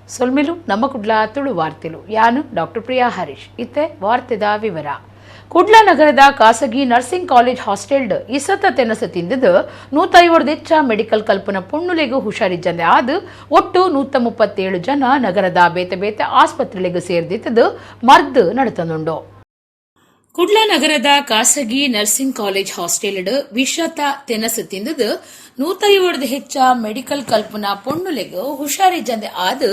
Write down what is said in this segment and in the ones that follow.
ಸೊಲ್ಮೆಲು ನಮ್ಮ ಕುಡ್ಲ ತುಳು ವಾರ್ತೆಲು. ಯಾನು ಡಾಕ್ಟರ್ ಪ್ರಿಯಾ ಹರೀಶ್. ಇತ್ತೆ ವಾರ್ತೆದ ವಿವರ. ಕುಡ್ಲ ನಗರದ ಖಾಸಗಿ ನರ್ಸಿಂಗ್ ಕಾಲೇಜ್ ಹಾಸ್ಟೆಲ್ಡ್ ಇಸತ ತೆನಸ ತಿಂದದು 150 ಹೆಚ್ಚ ಮೆಡಿಕಲ್ ಕಲ್ಪನ ಪೊಣ್ಣುಲೆಗ್ ಹುಷಾರಿಜ್ಜಂದೆ ಆದ್ ಒಟ್ಟು 137 ಜನ ನಗರದ ಬೇತೆ ಬೇತೆ ಆಸ್ಪತ್ರೆಲೆಗ್ ಸೇರ್ದಿತ್ತದು ಮರ್ದ್ ನಡತನುಂಡು. ಕುಡ್ಲ ನಗರದ ಖಾಸಗಿ nursing college hostel ವಿಷತ ತೆನಸು ತಿಂದದು 150 ಹೆಚ್ಚ ಮೆಡಿಕಲ್ ಕಲ್ಪನ ಪೊಣ್ಣುಲೆಗ್ ಹುಷಾರಿಜ್ಜಂದೆ ಆದ್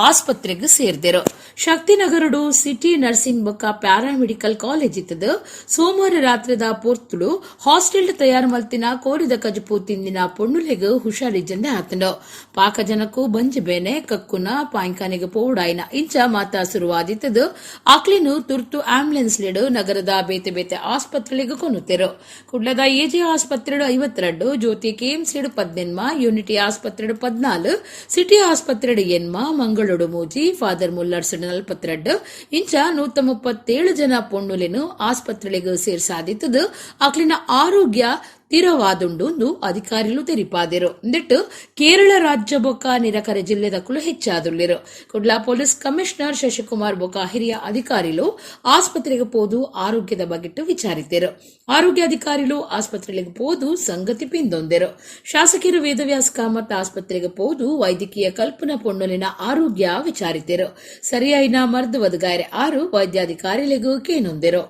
ಆಸ್ಪತ್ರೆಗ್ ಸೇರ್ದೆರು. ಶಕ್ತಿನಗರಡು ಸಿಟಿ ನರ್ಸಿಂಗ್ ಬೊಕ್ಕ ಪ್ಯಾರಾಮೆಡಿಕಲ್ ಕಾಲೇಜ್ ಇತ್ತದು ಸೋಮವಾರ ರಾತ್ರಿದ ಪೊರ್ತುಡು ಹಾಸ್ಟೆಲ್ ತಯಾರು ಮಲ್ತಿನ ಕೋರಿದ ಕಜಪು ತಿಂದಿನ ಪೊಣ್ಣುಲೆಗ್ ಹುಷಾರಿಜ್ಜಂದೆ ಆತುಂಡು. ಪಾಕ ಜನಕು ಬಂಜಿ ಬೇನೆ, ಕಕ್ಕುನ, ಪಾಂಕಾನೆಗ್ ಪೋವುಡಾಯಿನ ಇಂಚ ಮಾತಾ ಸುರುವಾದಿತ್ತದು ಆಕ್ಲೆನ್ ತುರ್ತು ಆಂಬ್ಯುಲೆನ್ಸ್ ಲೆಡ್ ನಗರದ ಬೇತೆ ಬೇತೆ ಆಸ್ಪತ್ರೆಲೆಗ್ ಕೊನೊತೆರು. ಕುಡ್ಲದ ಎಜೆ ಆಸ್ಪತ್ರೆಡ್ 52, ಜ್ಯೋತಿ ಕೆಎಂಸಿಡ್ 18, ಯೂನಿಟಿ ಆಸ್ಪತ್ರೆಡ್ 14, ಸಿಟಿ ಆಸ್ಪತ್ರೆಡ್ 8, ಮಂಗಳೂರು 3, ಫಾದರ್ ಮುಲ್ಲರ್ಸ್ 42 ಇಂಚ 137 ಜನ ಪೊಣ್ಣುಲೆನ್ ಆಸ್ಪತ್ರೆಲೆಗ್ ಸೇರ್ಸಾದಿತ್ತದು ಆಕ್ಲಿನ ಆರೋಗ್ಯ ಸ್ಥಿರವಾದುಂಡು ಅಧಿಕಾರಿಲು ತೆರಿಪಾದೆರು. ಇಂದೆಟ್ ಕೇರಳ ರಾಜ್ಯ ಬೊಕ್ಕ ನಿರಕರೆ ಜಿಲ್ಲೆದಕುಲು ಹೆಚ್ಚಾದುಲ್ಲೆರು. ಕುಡ್ಲ ಪೊಲೀಸ್ ಕಮಿಷನರ್ ಶಶಿಕುಮಾರ್ ಬೊಕ್ಕ ಹಿರಿಯ ಅಧಿಕಾರಿಲು ಆಸ್ಪತ್ರೆಗೆ ಪೋದು ಆರೋಗ್ಯದ ಬಗೆಟ್ ವಿಚಾರಿತೆರು. ಆರೋಗ್ಯ ಅಧಿಕಾರಿಲು ಆಸ್ಪತ್ರೆಗೆ ಪೋದು ಸಂಗತಿ ಪಿಂದೊಂದೆರು. ಶಾಸಕರು ವೇದವ್ಯಾಸ್ ಕಾಮತ್ ಆಸ್ಪತ್ರೆಗೆ ಪೋದು ವೈದ್ಯಕೀಯ ಕಲ್ಪನಾ ಪೊಣ್ಣುಲಿನ ಆರೋಗ್ಯ ವಿಚಾರಿತೆರು. ಸರಿಯಾಯಿನ ಮರ್ದು ಒದಗಾಯರೆ ಆರು ವೈದ್ಯಾಧಿಕಾರಿಗಳಿಗೂ ಕೇನೊಂದೆರು.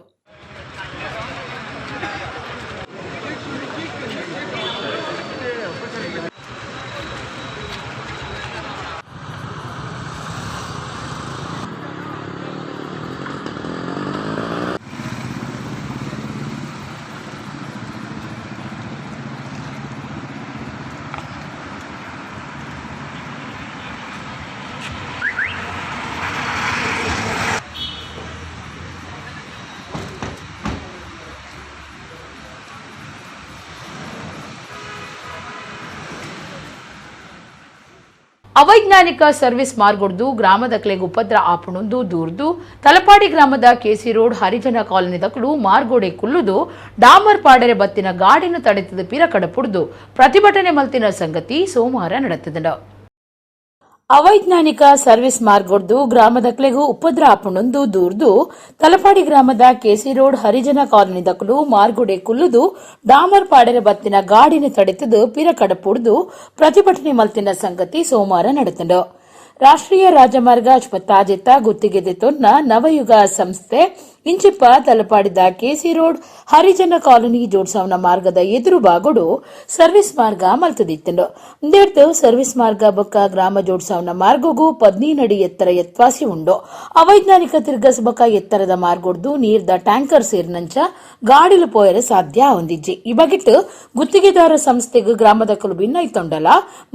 ಅವೈಜ್ಞಾನಿಕ ಸರ್ವಿಸ್ ಮಾರ್ಗೊಡ್ದು ಗ್ರಾಮದಕ್ಲೆಗ್ ಉಪದ್ರ ಆಪುಣೊಂದು ದೂರ್ದು ತಲಪಾಡಿ ಗ್ರಾಮದ ಕೆಸಿ ರೋಡ್ ಹರಿಜನ ಕಾಲೋನಿ ದಕಲು ಮಾರ್ಗೋಡೆ ಕುಲ್ಲುದು ಡಾಮರ್ ಪಾಡರೆ ಬತ್ತಿನ ಗಾಡಿನ ತಡೆತದ ಪಿರಕಡ ಪುಡ್ದು ಪ್ರತಿಭಟನೆ ಮಲ್ತಿನ ಸಂಗತಿ ಸೋಮವಾರ ನಡೆತದ. ಅವೈಜ್ಞಾನಿಕ ಸರ್ವಿಸ್ ಮಾರ್ಗೊಡ್ದು ಗ್ರಾಮದಕ್ಲೆಗೂ ಉಪದ್ರ ಆಪುಣೊಂದು ದೂರ್ದು ತಲಪಾಡಿ ಗ್ರಾಮದ ಕೆಸಿ ರೋಡ್ ಹರಿಜನ ಕಾಲೋನಿ ದಕಲು ಮಾರ್ಗೋಡೆ ಕುಲ್ಲುದು ಡಾಮರ್ ಪಾಡರೆ ಬತ್ತಿನ ಗಾಡಿನ ತಡೆತದು ಪಿರಕಡ ಪುಡ್ದು ಪ್ರತಿಭಟನೆ ಮಲ್ತಿನ ಸಂಗತಿ ಸೋಮವಾರ ನಡೆತಂಡು. ರಾಷ್ಟ್ರೀಯ ರಾಜಮಾರ್ಗ ತಾಜೆತ್ತ ಗುತ್ತಿಗೆ ತೊನ್ನ ನವಯುಗ ಸಂಸ್ಥೆ ಇಂಚಿಪ್ಪ ತಲಪಾಡಿದ ಕೆಸಿ ರೋಡ್ ಹರಿಜನ ಕಾಲೋನಿ ಜೋಡ್ಸಾವನ ಮಾರ್ಗದ ಎದುರು ಬಾಗುಡು ಸರ್ವಿಸ್ ಮಾರ್ಗ ಮಲ್ತದಿತ್ತಂಡು. ಇಂದೇರ್ದು ಸರ್ವಿಸ್ ಮಾರ್ಗ ಬೊಕ್ಕ ಗ್ರಾಮ ಜೋಡ್ಸಾವನ ಮಾರ್ಗಗೂ 15 ಅಡಿ ಎತ್ತರ ಎತ್ವಾಸಿ ಉಂಡು. ಅವೈಜ್ಞಾನಿಕ ತಿರ್ಗಸ್ ಬೊಕ್ಕ ಎತ್ತರದ ಮಾರ್ಗೊಡ್ದು ನೀರ್ದ ಟ್ಯಾಂಕರ್ ಸೇರಿನಂಚ ಗಾಡಿಲು ಪೋಯರೆ ಸಾಧ್ಯ ಹೊಂದಿಜ್ಜಿ. ಈ ಬಗೆಟ್ ಗುತ್ತಿಗೆದಾರ ಸಂಸ್ಥೆಗ್ ಗ್ರಾಮದಕಲು ಭಿನ್ನೈತೊಂಡಲ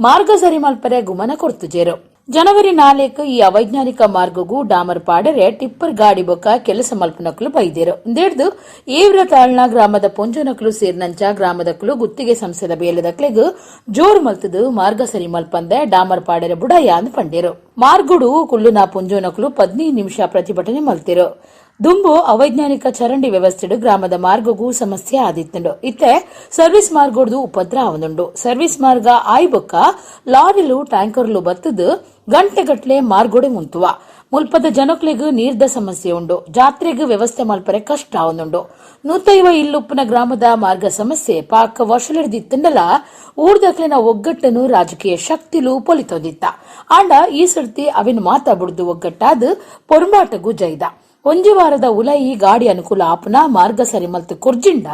ಮಾರ್ಗ ಸರಿ ಮಲ್ಪರೆ ಗುಮನ ಕೊರ್ತುಜೇರು. ಜನವರಿ 4 ಈ ಅವೈಜ್ಞಾನಿಕ ಮಾರ್ಗಗೂ ಡಾಮರ್ ಪಾಡರೆ ಟಿಪ್ಪರ್ ಗಾಡಿ ಬೊಕ್ಕ ಕೆಲಸ ಮಲ್ಪನಕಲು ಬೈದೇರು. ಇಂದೇಡ್ದು ಏವ್ರ ತಾಳ್ನ ಗ್ರಾಮದ ಪೊಂಜನಕಲು ಸೇರಿನಂಚ ಗ್ರಾಮದಕಲು ಗುತ್ತಿಗೆ ಸಂಸ್ಥೆದ ಬೇಲೆದಕ್ಲೆಗ್ ಜೋರು ಮಲ್ತದು ಮಾರ್ಗ ಸರಿ ಮಲ್ಪಂದೆ ಡಾಮರ್ ಪಾಡರೆ ಬುಡಯ್ಯ ಅಂದ್ ಪಂಡೇರು. ಮಾರ್ಗುಡು ಕುಲ್ಲುನ ಪೊಂಜೋನಕಲು 15 ನಿಮಿಷ ಪ್ರತಿಭಟನೆ ಮಲ್ತಿರು. ದುಂಬು ಅವೈಜ್ಞಾನಿಕ ಚರಂಡಿ ವ್ಯವಸ್ಥೆಡು ಗ್ರಾಮದ ಮಾರ್ಗಗೂ ಸಮಸ್ಯೆ ಆದಿತ್ತುಂಡು. ಇತ್ತೆ ಸರ್ವಿಸ್ ಮಾರ್ಗೋಡ್ದು ಉಪದ್ರ ಆವೊಂದುಂಡು. ಸರ್ವಿಸ್ ಮಾರ್ಗ ಆಯ್ಬೊಕ್ಕ ಲಾರಿಲು ಟ್ಯಾಂಕರ್ಲು ಬತ್ತದು ಗಂಟೆಗಟ್ಲೆ ಮಾರ್ಗೋಡೆ ಮುಂತುವ. ಮುಲ್ಪದ ಜನಕ್ಲೆಗ್ ನೀರ್ದ ಸಮಸ್ಯೆ ಉಂಡು. ಜಾತ್ರೆಗ್ ವ್ಯವಸ್ಥೆ ಮಲ್ಪರೆ ಕಷ್ಟ ಆವೊಂದುಂಡು. 150 ಇಲ್ಲುಪ್ಪುನ ಗ್ರಾಮದ ಮಾರ್ಗ ಸಮಸ್ಯೆ ಪಾಕ ವರ್ಷಲಿಡ್ದಿತ್ತುಂಡಲ ಊರ್ದಕ್ಲೆನ ಒಗ್ಗಟ್ಟನ್ನು ರಾಜಕೀಯ ಶಕ್ತಿಲು ಪೊಲಿತೊಂದಿತ್ತ. ಆಂಡ ಈ ಸರ್ತಿ ಅವಿನ ಮಾತಾ ಬುಡ್ದು ಒಗ್ಗಟ್ಟಾದ್ ಪೊರ್ಂಬಾಟಗೂ ಜೈದ. ಒಂಜಿ ವಾರದ ಉಲಯಿ ಗಾಡಿ ಅನುಕೂಲ ಆಪುನ ಮಾರ್ಗ ಸರಿಮಲ್ತ್ ಕೊರ್ಜಿಂಡ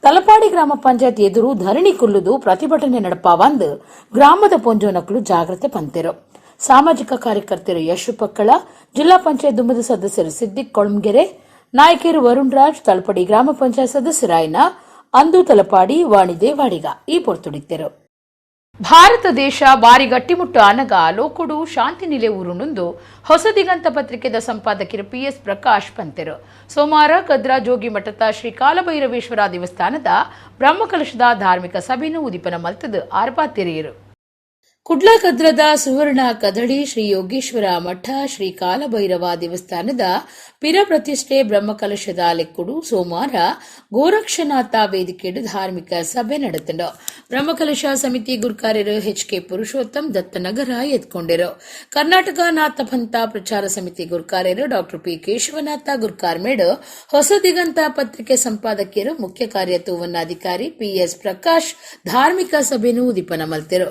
ತಲಪಾಡಿ ಗ್ರಾಮ ಪಂಚಾಯತ್ ಎದುರು ಧರಣಿ ಕುಲ್ಲುದು ಪ್ರತಿಭಟನೆ ನಡಪಾವಂದ್ ಗ್ರಾಮದ ಪೊಂಜೋನಕ್ಲು ಜಾಗ್ರತೆ ಪಂತೆರು. ಸಾಮಾಜಿಕ ಕಾರ್ಯಕರ್ತರು ಯಶು ಪಕ್ಕಳ, ಜಿಲ್ಲಾ ಪಂಚಾಯತ್ ದುಂಬದ ಸದಸ್ಯರು ಸಿದ್ದಿಕ್ ಕೊಳಂಗೆರೆ, ನಾಯಕರು ವರುಣ್ ರಾಜ್, ತಲಪಾಡಿ ಗ್ರಾಮ ಪಂಚಾಯತ್ ಸದಸ್ಯರಾಯನ ಅಂದು ತಲಪಾಡಿ, ವಾಣಿದೆ ವಾಡಿಗ ಈ ಪೊರ್ತುಡಿತ್ತೆರು. ಭಾರತ ದೇಶ ಬಾರಿ ಗಟ್ಟಿಮುಟ್ಟು ಅನಗ ಲೋಕುಡು ಶಾಂತಿ ನಿಲೆ ಊರುನುಂದು ಹೊಸದಿಗಂತ ಪತ್ರಿಕೆದ ಸಂಪಾದಕರು ಪಿಎಸ್ ಪ್ರಕಾಶ್ ಪಂತೆರು. ಸೋಮವಾರ ಕದ್ರಾ ಜೋಗಿ ಮಠದ ಶ್ರೀ ಕಾಲಭೈರವೇಶ್ವರ ದೇವಸ್ಥಾನದ ಬ್ರಹ್ಮಕಲಶದ ಧಾರ್ಮಿಕ ಸಭೆಯನ್ನು ಉದಿಪನ ಮಲ್ತದು ಆರ್ಪಾತಿರಿಯರು. ಕುಡ್ಲಕದ್ರದ ಸುವರ್ಣ ಕದಳಿ ಶ್ರೀ ಯೋಗೇಶ್ವರ ಮಠ ಶ್ರೀ ಕಾಲಭೈರವ ದೇವಸ್ಥಾನದ ಪಿರಪ್ರತಿಷ್ಠೆ ಬ್ರಹ್ಮಕಲಶದ ಲೆಕ್ಕುಡು ಸೋಮವಾರ ಗೋರಕ್ಷನಾಥ ವೇದಿಕೆಡು ಧಾರ್ಮಿಕ ಸಭೆ ನಡೆತಂಡು. ಬ್ರಹ್ಮಕಲಶ ಸಮಿತಿ ಗುರ್ಕಾರ್ಯರು ಎಚ್ ಕೆ ಪುರುಷೋತ್ತಮ್ ದತ್ತನಗರ ಎತ್ಕೊಂಡಿರು. ಕರ್ನಾಟಕ ನಾಥಪಂಥ ಪ್ರಚಾರ ಸಮಿತಿ ಗುರ್ಕಾರ್ಯರು ಡಾಕ್ಟರ್ ಪಿ ಕೇಶವನಾಥ ಗುರ್ಕಾರ್ಮೇಡು, ಹೊಸ ದಿಗಂತ ಪತ್ರಿಕೆ ಸಂಪಾದಕಿಯರು ಮುಖ್ಯ ಕಾರ್ಯತೂವನ್ನಾಧಿಕಾರಿ ಪಿಎಸ್ ಪ್ರಕಾಶ್ ಧಾರ್ಮಿಕ ಸಭೆಯನ್ನು ಉದಿಪನ ಮಲ್ತೆರು.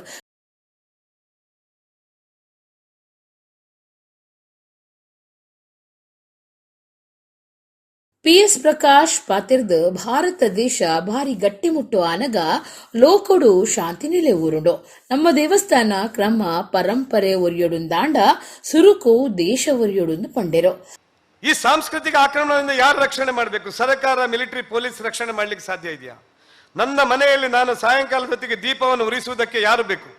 ಪಿಎಸ್ ಪ್ರಕಾಶ್ ಪಾತೆರ್ದ್, ಭಾರತ ದೇಶ ಭಾರಿ ಗಟ್ಟಿಮುಟ್ಟು ಆನಗ ಲೋಕೊಡು ಶಾಂತಿ ನಿಲೆ ಊರುಂಡು. ನಮ್ಮ ದೇವಸ್ಥಾನ ಕ್ರಮ ಪರಂಪರೆ ಒರಿಯೊಡುಂದಾಂಡ ಸುರುಕು ದೇಶ ಒರಿಯೊಡುಂದು ಪಂಡೆರು. ಈ ಸಾಂಸ್ಕೃತಿಕ ಆಕ್ರಮಣದಿಂದ ಯಾರು ರಕ್ಷಣೆ ಮಾಡಬೇಕು? ಸರ್ಕಾರ, ಮಿಲಿಟರಿ, ಪೊಲೀಸ್ ರಕ್ಷಣೆ ಮಾಡ್ಲಿಕ್ಕೆ ಸಾಧ್ಯ ಇದೆಯಾ? ನನ್ನ ಮನೆಯಲ್ಲಿ ನಾನು ಸಾಯಂಕಾಲದ ಹೊತ್ತಿಗೆ ದೀಪವನ್ನು ಉರಿಸುವುದಕ್ಕೆ ಯಾರು ಬೇಕು?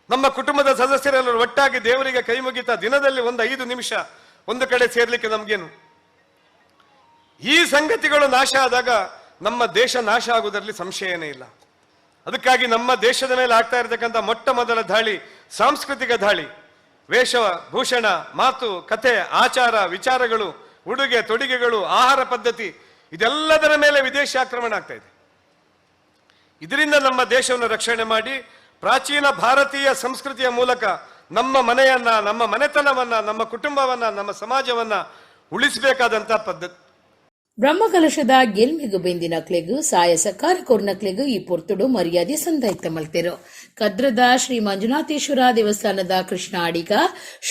ನಮ್ಮ ಕುಟುಂಬದ ಸದಸ್ಯರೆಲ್ಲರೂ ಒಟ್ಟಾಗಿ ದೇವರಿಗೆ ಕೈ ಮುಗಿತಾ ದಿನದಲ್ಲಿ ಒಂದು 5 ನಿಮಿಷ ಒಂದು ಕಡೆ ಸೇರ್ಲಿಕ್ಕೆ ನಮಗೇನು? ಈ ಸಂಗತಿಗಳು ನಾಶ ಆದಾಗ ನಮ್ಮ ದೇಶ ನಾಶ ಆಗುವುದರಲ್ಲಿ ಸಂಶಯನೇ ಇಲ್ಲ. ಅದಕ್ಕಾಗಿ ನಮ್ಮ ದೇಶದ ಮೇಲೆ ಆಗ್ತಾ ಇರತಕ್ಕಂಥ ಮೊಟ್ಟ ಮೊದಲ ದಾಳಿ ಸಾಂಸ್ಕೃತಿಕ ದಾಳಿ. ವೇಷ ಭೂಷಣ, ಮಾತು, ಕಥೆ, ಆಚಾರ ವಿಚಾರಗಳು, ಉಡುಗೆ ತೊಡುಗೆಗಳು, ಆಹಾರ ಪದ್ಧತಿ, ಇದೆಲ್ಲದರ ಮೇಲೆ ವಿದೇಶಿ ಆಕ್ರಮಣ ಆಗ್ತಾ ಇದೆ. ಇದರಿಂದ ನಮ್ಮ ದೇಶವನ್ನು ರಕ್ಷಣೆ ಮಾಡಿ ಪ್ರಾಚೀನ ಭಾರತೀಯ ಸಂಸ್ಕೃತಿಯ ಮೂಲಕ ನಮ್ಮ ಮನೆಯನ್ನ, ನಮ್ಮ ಮನೆತನವನ್ನ, ನಮ್ಮ ಕುಟುಂಬವನ್ನ, ನಮ್ಮ ಸಮಾಜವನ್ನ ಉಳಿಸಬೇಕಾದಂತ ಪದ್ಧತಿ. ಬ್ರಹ್ಮಕಲಶದ ಗೆಲ್ಮೆಗು ಬೆಂದಿನಕ್ಲೆಗು ಸಾಯ ಸಕಾರ ಕೊರ್ನಕ್ಲೆಗು ಈ ಪೊರ್ತುಡು ಮರ್ಯಾದೆ ಸಂದಾಯ್ತ ಮಲ್ತೆರು. ಕದ್ರದ ಶ್ರೀ ಮಂಜುನಾಥೇಶ್ವರ ದೇವಸ್ಥಾನದ ಕೃಷ್ಣ ಅಡಿಗ,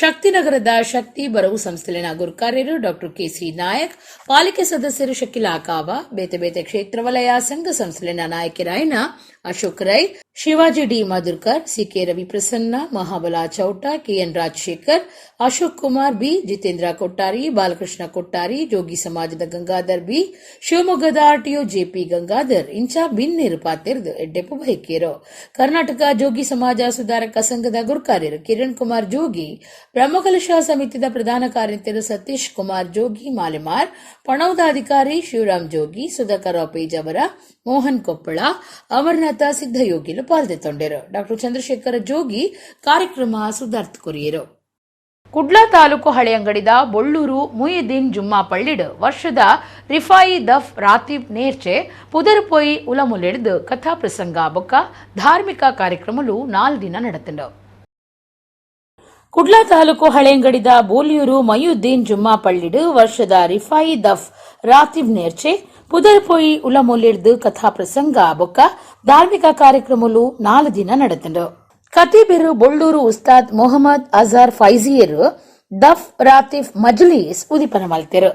ಶಕ್ತಿನಗರದ ಶಕ್ತಿ ಬರವು ಸಂಸ್ಥೆಲಿನ ಗುರುಕಾರ್ಯರು ಡಾಕ್ಟರ್ ಕೆಸಿ ನಾಯಕ್, ಪಾಲಿಕೆ ಸದಸ್ಯರು ಶಕಿಲಾ ಕಾವ, ಬೇತೆ ಬೇತೆ ಕ್ಷೇತ್ರ ವಲಯ ಸಂಘ ಸಂಸ್ಥೆಲಿನ ನಾಯಕರಾಯನ Ashok Rai, Shivaji D Madhurkar, CK Raviprasanna, Mahabala Chowta, KN Rajashekar, Ashok Kumar B, Jitendra Kottari, Balakrishna Kottari, Jogi ಸಮಾಜದ ಗಂಗಾಧರ್ ಬಿ, ಶಿವಮೊಗ್ಗದ ಆರ್ಟಿಒ ಜೆಪಿ ಗಂಗಾಧರ್ ಇಂಚ ಬಿನ್ನಿರು ಪಾತೆರ್ದು ಎಡ್ಡೆಪ್ಪು ಬೈಕೇರು. ಕರ್ನಾಟಕ ಜೋಗಿ ಸಮಾಜ ಸುಧಾರಕ ಸಂಘದ ಗುರುಕಾರ್ಯರು ಕಿರಣ್ ಕುಮಾರ್ ಜೋಗಿ, ಬ್ರಹ್ಮಕಲಶ ಸಮಿತಿದ ಪ್ರಧಾನ ಕಾರ್ಯಂತರು ಸತೀಶ್ ಕುಮಾರ್ ಜೋಗಿ ಮಾಲೆಮಾರ್, ಪಣೌದ ಅಧಿಕಾರಿ ಶಿವರಾಮ್ ಜೋಗಿ, ಸುಧಾಕರ್ ಪೇಜಾವರ, ಮೋಹನ್ ಕೊಪ್ಪಳ, ಅಮರನಾಥ ಸಿದ್ದಯೋಗಿಲು ಪಾಲ್ದೆತ್ತೊಂಡೆರು. ಡಾಕ್ಟರ್ ಚಂದ್ರಶೇಖರ ಜೋಗಿ ಕಾರ್ಯಕ್ರಮ ಸುಧಾರ್ಥ ಕೊರಿಯರು. ಕುಡ್ಲ ತಾಲೂಕು ಹಳೆಯಂಗಡಿದ ಬೊಳ್ಳೂರು ಮುಯಿದ್ದೀನ್ ಜುಮ್ಮಾ ಪಳ್ಳಿಡ್ ವರ್ಷದ ರಿಫಾಯಿ ದಫ್ ರಾತಿಬ್ ನೇರ್ಚೆ ಪುದರುಪೊಯ್ ಉಲಮುಲೆಡ್ದು ಕಥಾ ಪ್ರಸಂಗ ಬೊಕ್ಕ ಧಾರ್ಮಿಕ ಕಾರ್ಯಕ್ರಮಲು 4 ದಿನ ನಡೆತಂಡು. ಕುಡ್ಲ ತಾಲೂಕು ಹಳೆಯಂಗಡಿದ ಬೋಲಿಯೂರು ಮಯುದ್ದೀನ್ ಜುಮ್ಮಾ ಪಳ್ಳಿಡ್ ವರ್ಷದ ರಿಫಾಯಿ ದಫ್ ರಾತಿಬ್ ನೇರ್ಚೆ ಪುದರುಪೊಯ್ ಉಲಮುಲೆಡ್ದು ಕಥಾ ಪ್ರಸಂಗ ಬೊಕ್ಕ ಧಾರ್ಮಿಕ ಕಾರ್ಯಕ್ರಮಲು 4 ದಿನ ನಡೆತಂಡು. ಖತೀಬೆರು ಬೊಳ್ಳೂರು ಉಸ್ತಾದ್ ಮೊಹಮ್ಮದ್ ಅಜಾರ್ ಫೈಜಿಯರು ದಫ್ ರಾತಿಫ್ ಮಜ್ಲೀಸ್ ಉದಿಪನ ಮಲ್ತೆರು.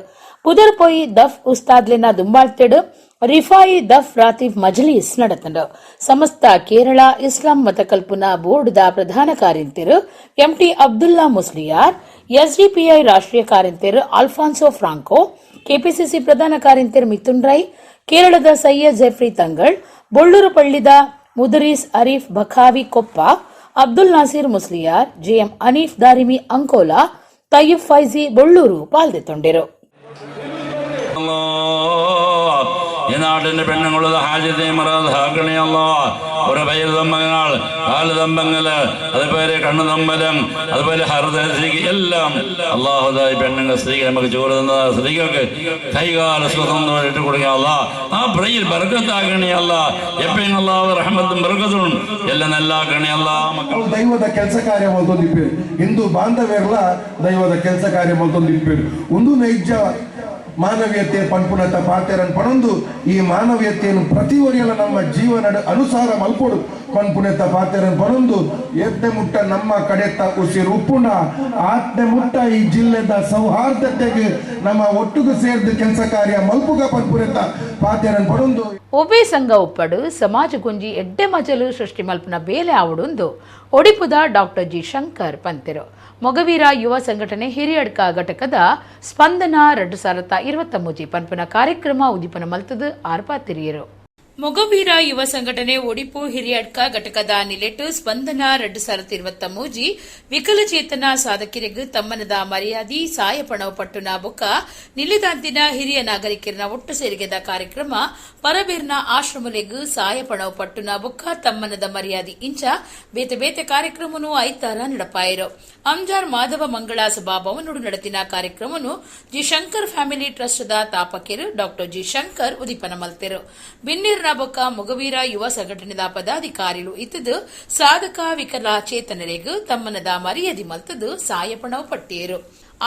ಪುದರ್ಪೊಯ್ ದಫ್ ಉಸ್ತಾದ್ಲಿನ ದುಂಬಾಳ್ತೆಡು ರಿಫಾಯಿ ದಫ್ ರಾತಿಫ್ ಮಜ್ಲೀಸ್ ನಡೆತಂಡು. ಸಮಸ್ತ ಕೇರಳ ಇಸ್ಲಾಂ ಮತಕಲ್ಪನ ಬೋರ್ಡ್ದ ಪ್ರಧಾನ ಕಾರ್ಯಂತೆರು ಎಂಟಿ ಅಬ್ದುಲ್ಲಾ ಮುಸ್ಲಿಯಾರ್, ಎಸ್ಡಿಪಿಐ ರಾಷ್ಟ್ರೀಯ ಕಾರ್ಯಂತೆರು ಅಲ್ಫಾನ್ಸೋ ಫ್ರಾಂಕೋ, ಕೆಪಿಸಿಸಿ ಪ್ರಧಾನ ಕಾರ್ಯಂತೆರು ಮಿಥುನ್ ರೈ, ಕೇರಳದ ಸೈಯದ್ ಜೆಫ್ರಿ ತಂಗಳ್, ಬೊಳ್ಳೂರು ಪಳ್ಳಿದ ಮುದರೀಸ್ ಅರೀಫ್ ಬಖಾವಿ ಕೊಪ್ಪ, ಅಬ್ದುಲ್ ನಾಸೀರ್ ಮುಸ್ಲಿಯಾರ್, ಜೆಎಂ ಅನೀಫ್ ದಾರಿಮಿ ಅಂಕೋಲಾ, ತಯ್ಯಿಬ್ ಫೈಜಿ ಬೊಳ್ಳೂರು ಪಾಲ್ದೆತ್ತೊಂಡೆರು. ഈ നാട്ടിന്റെ പെണ്ണുങ്ങളുടെ ഹാജത്തെ മറാദാക്കണേ അല്ലാ. ഒരു പയർ കാല് തമ്പങ്ങല്, അതുപോലെ കണ്ണു തമ്പലം, അതുപോലെ ഹൃദയ എല്ലാം അള്ളാഹുദായി പെണ്ണുങ്ങൾ സ്ത്രീകൾ നമുക്ക് ചോറ് തന്ന സ്ത്രീകൾക്ക് കൈകാല സുഖം ഇട്ട് കൊടുക്കുക അല്ലാ. ആ ബ്രയിൽ ബർക്കത്താക്കണേ അല്ലാ. എപ്പോഴും അള്ളാഹു റഹ്മത്തും ബർക്കത്തും എല്ലാം നല്ലാക്കണേ അല്ലാ. മക്കൾ ಅವ್ರು ದೈವದ ಕೆಲಸ ಕಾರ್ಯ ಮಲ್ತೊಂದಿಪ್ಪೇರು. ಹಿಂದೂ ಬಾಂಧವ್ಯರ್ಲ ದೈವದ ಕೆಲಸ ಕಾರ್ಯ ಮಲ್ತೊಂದಿಪ್ಪೇರು. ಒಂದು ನೈಜ ಮಾನವೀಯತೆ ಪನ್ಪುನತ ಪಾತೆರನ್ ಪಣೊಂದು, ಈ ಮಾನವೀಯತೆಯನ್ನು ಪ್ರತಿ ಒರಿಯಲ ನಮ್ಮ ಜೀವನ ಅನುಸಾರ ಮಲ್ಪೊಡು ಪನ್ಪುನೆತ ಪಾತೆರನ್ ಪಣೊಂದು, ಎತ್ನೆ ಮುಟ್ಟ ನಮ್ಮ ಕಡೆತ ಉಸಿರು ಉಪ್ಪುಣ ಆತ್ನೆ ಮುಟ್ಟ ಈ ಜಿಲ್ಲೆದ ಸೌಹಾರ್ದತೆಗೆ ನಮ್ಮ ಒಟ್ಟುಗು ಸೇರ್ದು ಕೆಲಸ ಕಾರ್ಯ ಮಲ್ಪುಗ ಪನ್ಪುನೆತ ಪಾತೆರನ್ ಪಣೊಂದು. ಒವ್ವೇ ಸಂಘ ಉಪ್ಪಡು ಸಮಾಜ ಗುಂಜಿ ಎಡ್ಡೆ ಮಜಲು ಸೃಷ್ಟಿ ಮಲ್ಪನ ಬೇಲೆ ಆವಡುಂದು ಒಡಿಪುದ ಡಾಕ್ಟರ್ ಜಿ ಶಂಕರ್ ಪಂತೆರು. ಮೊಗವೀರ ಯುವ ಸಂಘಟನೆ ಹಿರಿಯಡ್ಕ ಘಟಕದ ಸ್ಪಂದನ 2023 ಪನ್ಪುನ ಕಾರ್ಯಕ್ರಮ ಉದಿಪನ ಮಲ್ತದು ಆರ್ಪಾತಿರಿಯರು. Mogaveera ಯುವ ಸಂಘಟನೆ ಒಡಿಪು ಹಿರಿಯಡ್ಕ ಘಟಕದ ನಿಲೆಟ್ ಸ್ಪಂದನ 2023 ವಿಕಲಚೇತನ ಸಾಧಕರಿಗೆ ತಮ್ಮನದ ಮರ್ಯಾದಿ ಸಾಯಪಣವು ಪಟ್ಟುನ ಬೊಕ್ಕ ನಿಲಿದಾಂತಿನ ಹಿರಿಯ ನಾಗರಿಕರನ ಒಟ್ಟು ಸೇರಿಗೆದ ಕಾರ್ಯಕ್ರಮ ಪರಬೇರ್ನ ಆಶ್ರಮಲೆಗ್ ಸಾಯಪಣವು ಪಟ್ಟುನ ಬೊಕ್ಕ ತಮ್ಮನದ ಮರ್ಯಾದಿ ಇಂಚ ಬೇತೆ ಬೇತೆ ಕಾರ್ಯಕ್ರಮನು ಐತಾರ ನಡಪಾಯರು. ಅಂಜಾರ್ ಮಾಧವ ಮಂಗಳ ಸಭಾಭವನೋಡು ನಡೆತಿನ ಕಾರ್ಯಕ್ರಮನು G Shankar family trust the ತಾಪಕಿರು doctor G Shankar ಉದಿಪನ ಮಲ್ತೆರು. ಬಿನ್ನಿರ್ನ ಬೊಕ್ಕ ಮೊಗವೀರ ಯುವ ಸಂಘಟನೆದ ಪದಾಧಿಕಾರಿಲು ಇತ್ತದು ಸಾಧಕ ವಿಕಲಚೇತನರೆಗ್ ತಮ್ಮನದ ಮರ್ಯಾದೆ ಮಲ್ತದು ಸಾಯಪಣವು ಪಟ್ಟಿಯರು.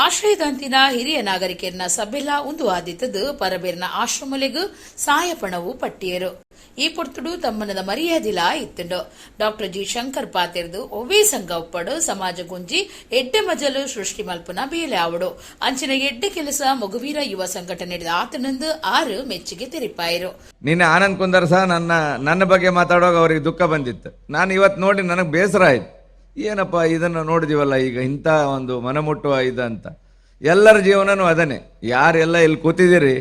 ಆಶ್ರಯದಂತಿನ ಹಿರಿಯ ನಾಗರಿಕರನ ಸಭೆಲ ಉಂದು ಆದಿತ್ತದು ಪರಬೇರ್ನ ಆಶ್ರಮಲೆಗ್ ಸಾಯಪಣವು ಪಟ್ಟಿಯರು. ಈ ಪೊರ್ತುಡು ತಮ್ಮನದ ಮರ್ಯಾದಿಲ ಇತ್ತುಂಡು. ಡಾಕ್ಟರ್ ಜಿ ಶಂಕರ್ ಪಾತೆರ್ದು ಒವ್ವೇ ಸಂಘ ಒಪ್ಪಡು ಸಮಾಜ ಗುಂಜಿ ಎಡ್ಡೆ ಮಜಲು ಸೃಷ್ಟಿ ಮಲ್ಪುನ ಬೇಲೆ ಆವಡು ಅಂಚಿನ ಎಡ್ಡೆ ಕೆಲಸ ಮೊಗವೀರ ಯುವ ಸಂಘಟನೆ ಆತನಂದು ಆರು ಮೆಚ್ಚುಗೆ ತೆರಿಪಾಯರು. ನಿನ್ನೆ ಆನಂದ್ ಕುಂದರ್ ಸಹ ನನ್ನ ನನ್ನ ಬಗ್ಗೆ ಮಾತಾಡುವಾಗ ಅವರಿಗೆ ದುಃಖ ಬಂದಿತ್ತು. ನಾನು ಇವತ್ತು ನೋಡಿ ನನಗೆ ಬೇಸರ ಆಯ್ತು. ಏನಪ್ಪ ಇದನ್ನು ನೋಡಿದೀವಲ್ಲ ಈಗ, ಇಂಥ ಒಂದು ಮನಮುಟ್ಟುವ ಇದಂತ. ಎಲ್ಲರ ಜೀವನನೂ ಅದನ್ನೇ. ಯಾರೆಲ್ಲ ಇಲ್ಲಿ ಕೂತಿದ್ದೀರಿ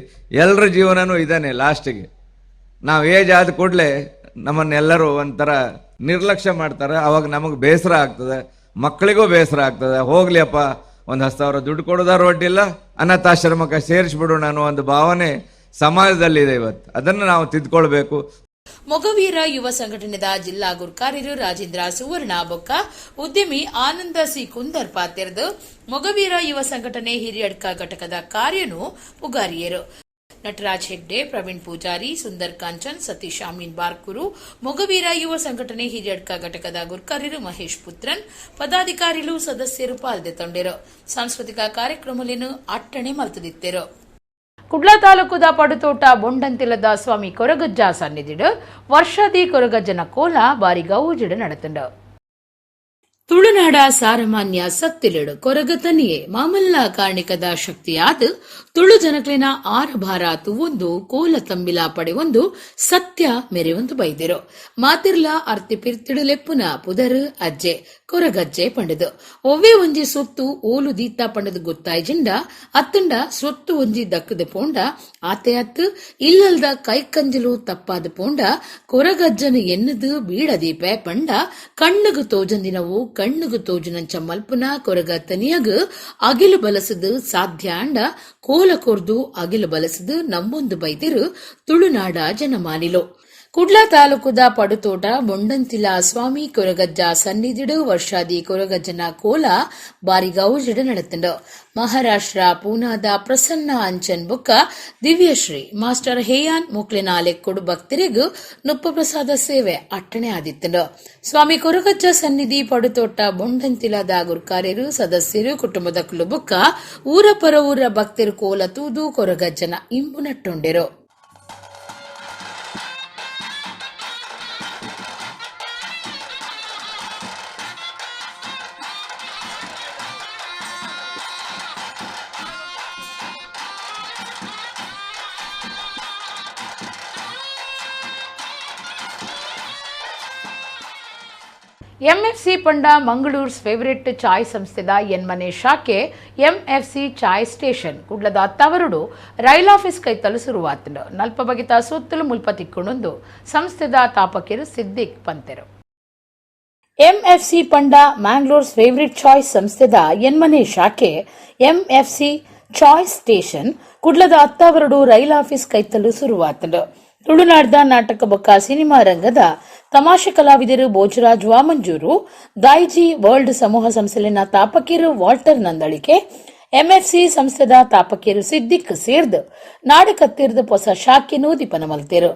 ಎಲ್ಲರ ಜೀವನನೂ ಇದಾನೆ. ಲಾಸ್ಟಿಗೆ ನಾವು ಏಜ್ ಆದ ಕೂಡಲೇ ನಮ್ಮನ್ನೆಲ್ಲರೂ ಒಂಥರ ನಿರ್ಲಕ್ಷ್ಯ ಮಾಡ್ತಾರೆ. ಅವಾಗ ನಮಗೆ ಬೇಸರ ಆಗ್ತದೆ, ಮಕ್ಕಳಿಗೂ ಬೇಸರ ಆಗ್ತದೆ. ಹೋಗ್ಲಿಯಪ್ಪ, ಒಂದು 10,000 ದುಡ್ಡು ಕೊಡೋದಾರು ಅಡ್ಡಿಲ್ಲ, ಅನಾಥಾಶ್ರಮಕ್ಕೆ ಸೇರಿಸ್ಬಿಡೋಣ ಅನ್ನೋ ಒಂದು ಭಾವನೆ ಸಮಾಜದಲ್ಲಿದೆ ಇವತ್ತು. ಅದನ್ನು ನಾವು ತಿದ್ಕೊಳ್ಬೇಕು. ಮೊಗವೀರ ಯುವ ಸಂಘಟನೆದ ಜಿಲ್ಲಾ ಗುರ್ಕಾರ್ಯರು ರಾಜೇಂದ್ರ ಸುವರ್ಣ ಬೊಕ್ಕ ಉದ್ಯಮಿ ಆನಂದ ಸಿ ಕುಂದರ್ ಪಾತೆರ್ದು ಮೊಗವೀರ ಯುವ ಸಂಘಟನೆ ಹಿರಿಯಡ್ಕ ಘಟಕದ ಕಾರ್ಯನು ಪುಗಾರಿಯರು. ನಟರಾಜ್ ಹೆಗ್ಡೆ, ಪ್ರವೀಣ್ ಪೂಜಾರಿ, ಸುಂದರ್ ಕಾಂಚನ್, ಸತೀಶ್ ಅಮೀನ್ ಬಾರ್ಕೂರು, ಮೊಗವೀರ ಯುವ ಸಂಘಟನೆ ಹಿರಿಯಡ್ಕ ಘಟಕದ ಗುರ್ಕಾರ್ಯರು ಮಹೇಶ್ ಪುತ್ರನ್, ಪದಾಧಿಕಾರಿಲು ಸದಸ್ಯರು ಪಾಲ್ದೆತೊಂಡೆರು. ಸಾಂಸ್ಕೃತಿಕ ಕಾರ್ಯಕ್ರಮಲೇನು ಅಟ್ಟಣೆ ಮಲ್ತದಿತ್ತೆರು. ಕುಡ್ಲ ತಾಲೂಕುದ ಪಡುತೋಟ ಬೊಂಡಂತಿಲದ ಸ್ವಾಮಿ ಕೊರಗಜ್ಜ ಸನ್ನಿಧಿಡು ವರ್ಷಾದಿ ಕೊರಗಜ್ಜನ ಕೋಲ ಬಾರಿ ಗೌಜಿಡು ನಡೆತುಂಡು. ತುಳುನಾಡ ಸಾರಮಾನ್ಯ ಸತ್ತಿಲೆಡು ಕೊರಗತನಿಯೇ ಮಾಮಲ್ಲ ಕಾರ್ಣಿಕದ ಶಕ್ತಿಯಾದ ತುಳು ಜನಕ್ಲೆನ ಆರಭಾರ ತುವೊಂದು ಕೋಲ ತಂಬಿಲ ಪಡೆವೊಂದು ಸತ್ಯ ಮೆರೆವೊಂದು ಬೈದಿರು. ಮಾತಿರ್ಲ ಅರ್ತಿ ಪಿರ್ತಿಡು ಲೆಪ್ಪುನ ಪುದರ್ ಅಜ್ಜೆ ಕೊರಗಜ್ಜೆ ಪಂಡದು. ಒವ್ವೇ ಒಂಜಿ ಸೊತ್ತು ಓಲು ದೀತ ಪಂಡದು ಗೊತ್ತಾಯ್ಜಿಂಡ ಅತ್ತಂಡ ಸೊತ್ತು ಒಂಜಿ ದಕ್ಕದ ಪೋಂಡ ಆತೆ ಅತ್ತು ಇಲ್ಲಲ್ದ ಕೈಕಂಜಲು ತಪ್ಪಾದ ಪೋಂಡ ಕೊರಗಜ್ಜನ ಎನ್ನದು ಬೀಡದೀಪೆ ಪಂಡ ಕಣ್ಣುಗು ತೋಜಂದಿನವು ಕಣ್ಣುಗು ತೋಜುನಂಚ ಮಲ್ಪುನ ಕೊರಗ ತನಿಯಗ್ ಅಗಿಲು ಬಲಸದು ಸಾಧ್ಯ ಅಂಡ ಕೋಲ ಕೊರ್ದು ಅಗಿಲು ಬಲಸದು ನಮ್ಮೊಂದು ಬೈದಿರು ತುಳುನಾಡ ಜನಮಾನಿಲು. ಕುಡ್ಲ ತಾಲೂಕುದ ಪಡುತೋಟ ಬೊಂಡಂತಿಲ ಸ್ವಾಮಿ ಕೊರಗಜ್ಜ ಸನ್ನಿಧಿಡು ವರ್ಷಾದಿ ಕೊರಗಜ್ಜನ ಕೋಲ ಬಾರಿ ಗೌಜಿಡು ನಡೆತುಂಡು. ಮಹಾರಾಷ್ಟ್ರ ಪೂನಾದ ಪ್ರಸನ್ನ ಅಂಚನ್ ಬೊಕ್ಕ ದಿವ್ಯಶ್ರೀ ಮಾಸ್ಟರ್ ಹೇಯಾನ್ ಮೊಕ್ಲೆನ ಲೆಕ್ಕೊಡು ಭಕ್ತರಿಗೂ ನುಪ್ಪ ಪ್ರಸಾದ ಸೇವೆ ಅಟ್ಟಣೆ ಆದಿತ್ತುಂಡು. ಸ್ವಾಮಿ ಕೊರಗಜ್ಜ ಸನ್ನಿಧಿ ಪಡುತೋಟ ಬೊಂಡಂತಿಲದ ಗುರ್ಕಾರ್ಯರು, ಸದಸ್ಯರು, ಕುಟುಂಬದ ಬೊಕ್ಕ ಊರ ಪರ ಊರ ಭಕ್ತರು ಕೋಲ ತೂದು ಕೊರಗಜ್ಜನ ಇಂಬು ನಟ್ಟೊಂಡೆರು. ಎಂಎಫ್ಸಿ ಪಂಡ ಮಂಗಳೂರ್ಸ್ ಫೇವರೇಟ್ ಚಾಯ್ ಸಂಸ್ಥೆದ ಎನ್ಮನೆ ಶಾಖೆ ಎಂಎಫ್ಸಿ ಚಾಯ್ ಸ್ಟೇಷನ್ ಕುಡ್ಲದ ತವರುಡು ರೈಲ್ ಆಫೀಸ್ ಕೈತಲು ಶುರುವಾತಂಡು. ನಲ್ಪ ಬಗೆತ ಸುತ್ತಲು ಮುಲ್ಪ ತಿಕ್ಕೊಂಡೊಂದು ಸಂಸ್ಥೆದ ತಾಪಕಿರು ಸಿದ್ದಿಕ್ ಪಂತೆರು. ಎಂಎಫ್ಸಿ ಪಂಡ ಮ್ಯಾಂಗ್ಳೂರ್ಸ್ ಫೇವರೇಟ್ ಚಾಯ್ ಸಂಸ್ಥೆದ ಎನ್ಮನೆ ಶಾಖೆ ಎಂಎಫ್ಸಿ ಚಾಯ್ ಸ್ಟೇಷನ್ ಕುಡ್ಲದ ಅತ್ತಾವರಡು ರೈಲ್ ಆಫೀಸ್ ಕೈತಲು ಶುರುವಾತಂಡು. ತುಳುನಾಡ್ದ ನಾಟಕ ಬೊಕ್ಕ ಸಿನಿಮಾ ರಂಗದ ತಮಾಷೆ ಕಲಾವಿದರು ಭೋಜರಾಜ್ ವಾಮಂಜೂರು, ದಾಯ್ಜಿ ವರ್ಲ್ಡ್ ಸಮೂಹ ಸಂಸ್ಥೆಲಿನ ತಾಪಕೀರು ವಾಲ್ಟರ್ ನಂದಳಿಕೆ, ಎಂಎಫ್ಸಿ ಸಂಸ್ಥೆದ ತಾಪಕೀರು ಸಿದ್ದಿಕ್ ಸೇರ್ದ್ ನಾಡಕತ್ತಿರ್ದು ಹೊಸ ಶಾಖೆನೂ ದೀಪನ ಮಲ್ತೇರು.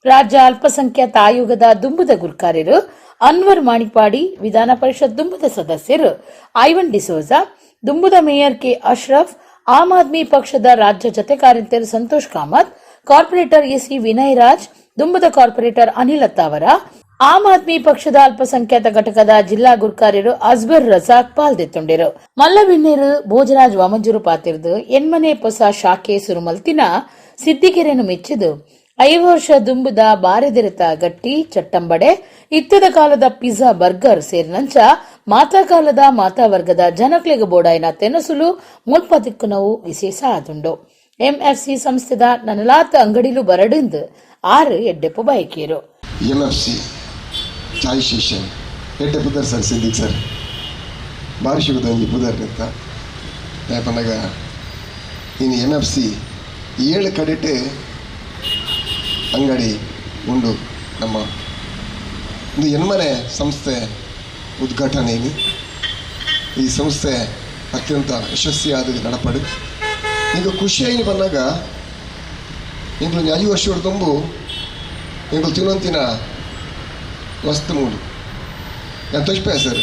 ರಾಜ್ಯ ಅಲ್ಪಸಂಖ್ಯಾತ ಆಯೋಗದ ದುಂಬುದ ಗುರ್ಕಾರ್ಯರು ಅನ್ವರ್ ಮಾಣಿಪಾಡಿ, ವಿಧಾನ ಪರಿಷತ್ ದುಂಬುದ ಸದಸ್ಯರು ಐವನ್ ಡಿಸೋಜಾ, ದುಂಬುದ ಮೇಯರ್ ಕೆ ಅಶ್ರಫ್, ಆಮ್ ಆದ್ಮಿ ಪಕ್ಷದ ರಾಜ್ಯ ಜತೆ ಕಾರ್ಯಂತರು ಸಂತೋಷ್ ಕಾಮತ್, ಕಾರ್ಪೊರೇಟರ್ ಎಸಿ ವಿನಯ್ ರಾಜ್, ದುಂಬುದ ಕಾರ್ಪೊರೇಟರ್ ಅನಿಲ್ ಅತ್ತಾವರ, ಆಮ್ ಆದ್ಮಿ ಪಕ್ಷದ ಅಲ್ಪಸಂಖ್ಯಾತ ಘಟಕದ ಜಿಲ್ಲಾ ಗುರ್ಕಾರ್ಯರು ಅಜ್ಬರ್ ರಜಾಕ್ ಪಾಲ್ದೆತ್ತೊಂಡಿರು. ಮಲ್ಲಬಿನ್ನೇರು ಭೋಜರಾಜ್ ವಾಮಂಜೂರು ಪಾತಿರ್ದು ಎನ್ಮನೆ ಹೊಸ ಶಾಖೆ ಸುರುಮಲ್ತಿನ ಸಿದ್ದಿಗೆರೆಯನ್ನು ಮೆಚ್ಚಿದು 5 ವರ್ಷ ದುಂಬುದ ಬಾರೆದೆರೆತ ಗಟ್ಟಿ ಚಟ್ಟಂಬಡೆ, ಇತ್ತದ ಕಾಲದ ಪಿಜ್ಜಾ ಬರ್ಗರ್ ಸೇರಿನಂಚ ಮಾತಾಕಾಲದ ಮಾತಾ ವರ್ಗದ ಜನಕ್ಲೆಗ್ ಬೋಡಾಯಿನ ತೆನಸುಲು ಮುಲ್ಪ ತಿಕ್ಕುನವು ವಿಶೇಷ ಆದುಂಡು. ಎಂಎಫ್ಸಿ ಸಂಸ್ಥೆದ ನನಲಾತ್ ಅಂಗಡಿಲು ಬರಡಿಂದ್ ಆರು ಎಡ್ಡೆಪ್ಪು ಬಯಕೇರು. M F C chai station ಎಡ್ಡೆ ಪುದರ್ ಸರ್. ಸಿದ್ದಿಕ್ ಸರ್, ಬಾರಿ ಒಂಜಿ ಪುದರ್ ಅಂತ ಪನ್ನಗ, ಇನ್ನು M F C 7 ಕಡೆಟ್ ಅಂಗಡಿ ಉಂಡು. ನಮ್ಮ ಒಂದು ಎನ್ಮನೆ ಸಂಸ್ಥೆ ಉದ್ಘಾಟನೆ. ಈ ಸಂಸ್ಥೆ ಅತ್ಯಂತ ಯಶಸ್ವಿಯಾದ ನಡಪಡು. ಈಗ ಖುಷಿಯಾಗಿ ಬಂದಾಗ, ಎಂಕ್ಲು 5 ವರ್ಷ ತುಂಬು ಎಂಕ್ಲು ತಿನ್ನೊಂತಿನ ವಸ್ತು ಮೂಡು ನಾನು ತೊಜ್ಪೆ ಸರ್,